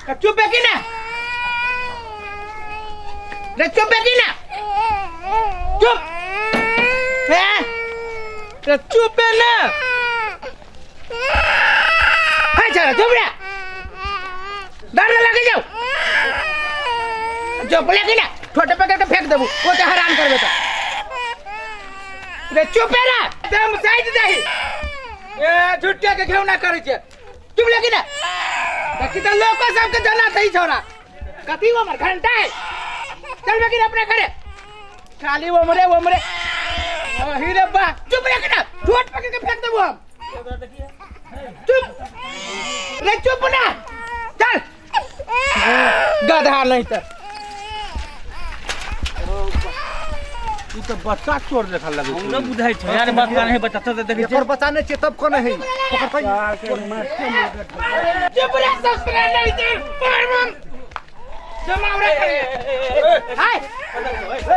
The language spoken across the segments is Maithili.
चुप है कि ना रे चुप है कि ना चुप हैं रे चुप है ना हाय चला चुप रे डर लगे जाओ चुप लगे ना छोटे पकड़ के फेंक देबू ओ ते हैरान करबे त रे चुप है ना दम साइड दही ए झुट्टे के घेउना करै छै चुप लगी ना देखी तो लोग सबके जना सही छोरा कथी वो मर घंटा है चल लगी अपने घरे खाली वो मरे वो मरे ही रे बा चुप लगी ना ठोट पकड़ के फेंक देबो हम चुप रे चुप ना चल गधा नहीं तो ई तऽ बच्चा चोर लेखा लगै छै हमरा बुझाइ छै यार बच्चा नहीं बच्चा तो देखै एकर बच्चा नहि छियै तब कोना है पकड़तै चुप रे ससुरा नहीं तो परमम जमावरे करे हाय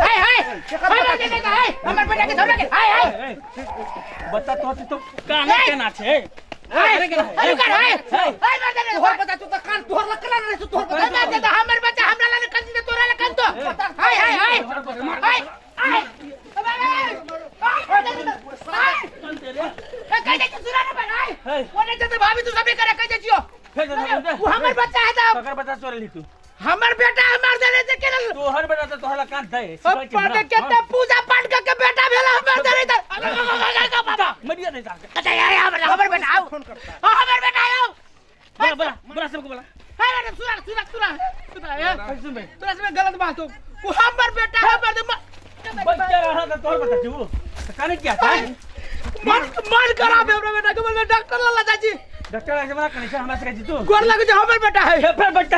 हाय हाय हाय बच्चा के हाय हमर बेटा के छोड़ा के हाय हाय बच्चा तो तो काना केना छै हाय अरे कर हाय हाय बच्चा ने तोहर बच्चा तू तऽ कान तोहर लग केना रहै छौ तोहर हाय बच्चा बच्चा हमर बच्चा हमरा लग कंजी ते तोरा लग कंतो हाय हाय हाय हाय हाय कह दे सुना ना हाय ओने जते भाभी तू सबे करे कह दे छियो फेर दे वो हमर बच्चा है तब ककर बच्चा चोर ली तू हमर बेटा हमर देने से केना तोहर बेटा तो तोहर कान दे पढ़ के त पूजा पाठ कर के बेटा भेला हमर देने त मरिया दे जा अच्छा यार हमर हमर बेटा आओ हां हमर बेटा आओ बोला बोला बोला सबको बोला हाय बेटा सुना सुना सुना सुना यार सुन बे तोरा से गलत बात हो वो हमर बेटा हमर दे बच्चा रहा था तोहर बच्चा छू तो काने क्या था मन मन खराब है हमरा बेटा के बोले डॉक्टर लाला चाची डॉक्टर ऐसे बड़ा कने हमरा से कहै तू गोर लगे जो हमर बेटा है फिर बच्चा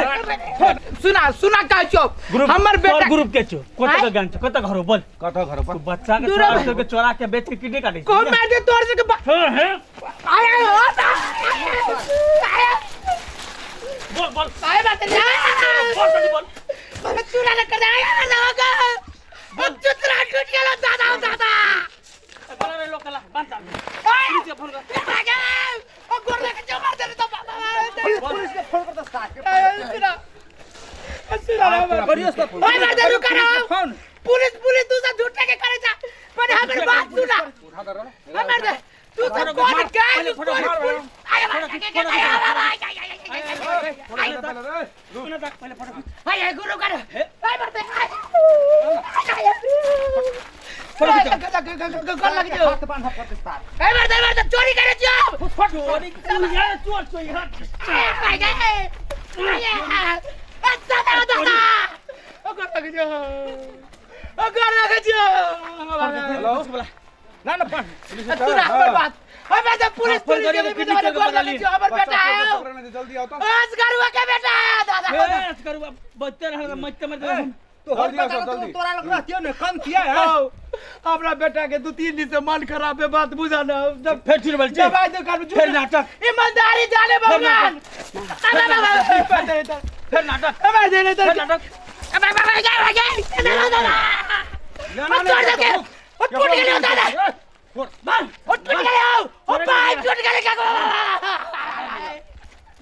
सुना सुना का छो ग्रुप हमर बेटा ग्रुप के छो कत आँय? के गान छो कत घर हो बोल कतऽ घर तू बच्चा के दूर चोरा हो। के चोरा के बेच के किडनी काटे को मार दे तोर से के हां हां आय आय ओ आय बोल बोल आय बात रे बोल बोल बोल बोले चूरा न कर आय आय लगा ओ चुतरा टूट गेलो दादा दादा बोला रे लोकला बांध चाल आय पुलिस के फोन कर आगे ओ गोर लगे जो मार दे तो बाबा पुलिस के फोन करता साथ सुना सुना करियो से ओए मार दे रुका रहो फोन पुलिस पुलिस तू सब झूठे के करे जा पर हमर बात सुना हमर दे तू सब कौन गए तू कौन पुलिस आय आय सुन तक पहले फोटो आय आय गुरु कर आय मार दे आय कर लग जो हाथ बांध पड़तै साथ ए मार दे मार दे चोरी करे जो चोरी तू यार चोर चोर यार आय आय दादा दादा ओ कर लग जो ओ कर लग जो हेलो बोला ना ना बांध सुना हमर बात हमें तो पुलिस फोन पुलिस करियो के तो भी किडनी तुम्हारे चोर के गोर बदला लगे ली। जो हमर बेटा है जल्दी आओ तो आज गरुआ के बेटा है दादा ए करू बच्चा रहल मत मत तोहर जल्दी आओ बच्चा सब, तो जल्दी। तोरा लग रहतियो ने कम किया है आओ, हमरा बेटा के 2-3 दिन से मन खराब है बात बुझा ना जब फिर चोर बोल जब आए दुकान में फिर नाटक ईमानदारी जाने भगवान फिर नाटक अब दे दे फिर नाटक अब अब अब गए गए दादा दादा ना ओ छोड़ दे के ओ टूट गेलो दादा बांध ओ टूट गेलो ओ भाई टूट गेलो का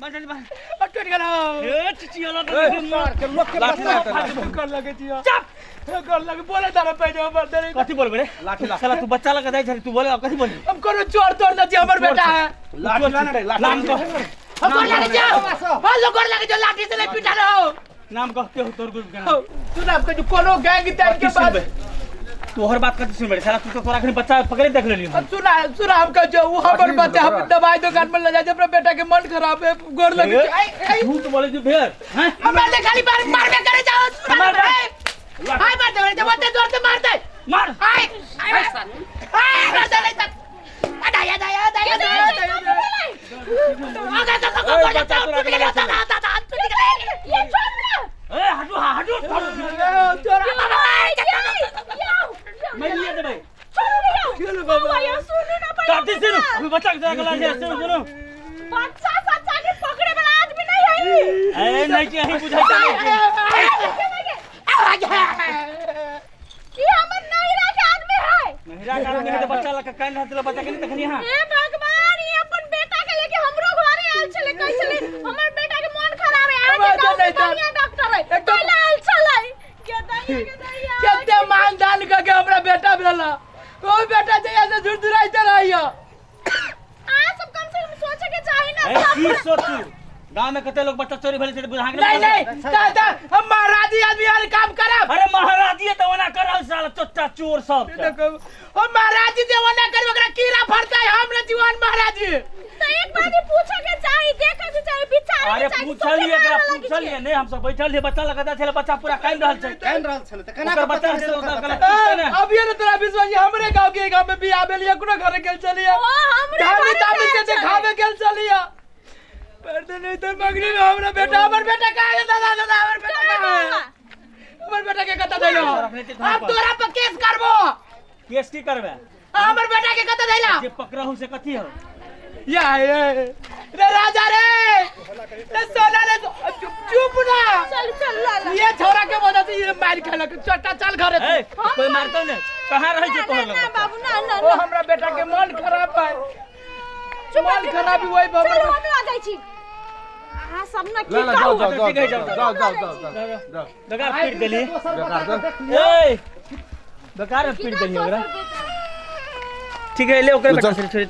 बांध जल्दी बांध ओ टूट गेलो ए चिची वाला मार के लोग के लाठी बच्चा ला, लाठी। कर लगे जियो चुप कर लगे बोले तारा पैसे हमर दे कथी बोलबे रे लाठी ला। साला तू बच्चा लगा जाय छली तू बोले अब कथी बोलबी हम कोनो चोर तोर ना छी हमर बेटा है लाठी ला ना रे लाठी नाम कह हम गोर लगे जियो बोलो गोर लगे जो लाठी से नहीं पिटा रहो नाम कह के हो तोर ग्रुप के नाम सुन आपके जो कोनो गैंग तैंग के कथी बाद सुनबे तोहर बात कथी सुनबे रे साला तू तो तोरा अखनी बच्चा पकड़े देख लेली हम अब सुना सुना हमका जो वो हमर लाठी बच्चा हम तोरा। दवाई दुकान में ले जाए अपना बेटा के मन खराब है गोर लगे ए, आई आई झूठ बोले जो भेर हैं हमारे ले खाली मार मारबे करे जाओ सुना मार दे। हाय मार दे जब ते जोर से मार दे मार हाय हाय हाय मार दे नहीं तक अदाया दाया दाया दाया आगा आगा ओए, गोर बच्चा तोरा टूट गेलो दादा दादा टूट गेलो ये छोड़ ना ए हटू हटू तोरा मैं लिया देबै छोड़ो ना चलो बाबा बाबा। ये सुनू ना पहले कथी सुनू अभी बच्चा के तोरा गला छै सुनू सुनू बच्चा सच्चा के पकड़े वाला आदमी नहीं है ए नहीं कि अहीं बुझाइ छै ये हमर नैहरा के आदमी है नहिरा के आदमी है तो बच्चा लगा कान रहत बच्चा के नहीं तखनी हां हे भगवान ये अपन बेटा के लेके हमरो घरे आयल छले कहै छले हमर बेटा के मन खराब है अहाँ के नहीं तो बढ़िया डॉक्टर है। एकदम- पहले आयल छलै। गे दैया, गे दैया। केते मान दान करके हमरा बेटा भेला, ओ बेटा जहिया से झुरझुराइते रहैया। अहाँ सब कम से कम सोचे के चाही ना। ए, की सोचू, गांव में कते लोग बच्चा चोरी भेल छै बुझा नहीं नहीं दादा, हम महाराजी आदमी वाले काम करब। अरे महाराजी है तो ओना करल साला चोट्टा चोर सब के। देखो, हम महाराजी जे ओना करब ओकरा कीड़ा फड़तै, हम न जीवन महाराजी। तो एक बार ही पूछे के चाही, देखे के चाही, विचारे अरे के चाही। पूछलिए सोचे एकरा ना लगी पूछलिए छै। नहीं, हम सब बैठल हियै, बच्चा लगा छलै, बच्चा पूरा काइन रहल छै। कान रहल छलै तऽ केना ओकर कऽ बच्चा पता छै, चलतै ओकर बच्चा? गलत ने। अभी ने तोरा विश्वास है, हमरे गांव के गांव में बियाह भेल कोनो घर गेल चलिए। ओ, हमरे धामी घरे तामी से से आयल छलै। देखावे गेल चलिए पर तो नहीं तो मगनी में हमरा बेटा, हमर बेटा कहाँ है दादा? दादा, हमर बेटा कहाँ है? हमर बेटा के कता दैलो? अब तोरा पर केस करबो। केस की करबे? हमर बेटा के कता दैला? जे पकड़हु से कथी हो? या ये रे राजा रे, रे सोना रे, चुप चुप ना। चल चल ला ला। ये छोरा के वजह से ये मार खेलक। चट्टा चल घरे तू। ए, कोई मारतौ ने? कहाँ रहै छै ना तोहर ना लग ना बच्चा? बाबू, ना ना ओ ना। हमरा बेटा के मन खराब है। चुप मन खराब है वही चल बाबू। हम लऽ जाइ छी। अहाँ सब ना की ला ला जाओ कहू। जाओ जाओ ठीक है, जाओ जाओ। जाओ जाओ जाओ जाओ। बेकार पीट देली। दोसर बेकार बच्चा के दे। देख लियौ। ए, बेकार पीट की देली ओकरा। दोसर बेटा? ठीक है, ले ओकरे चल। बेटा से छोड़ी।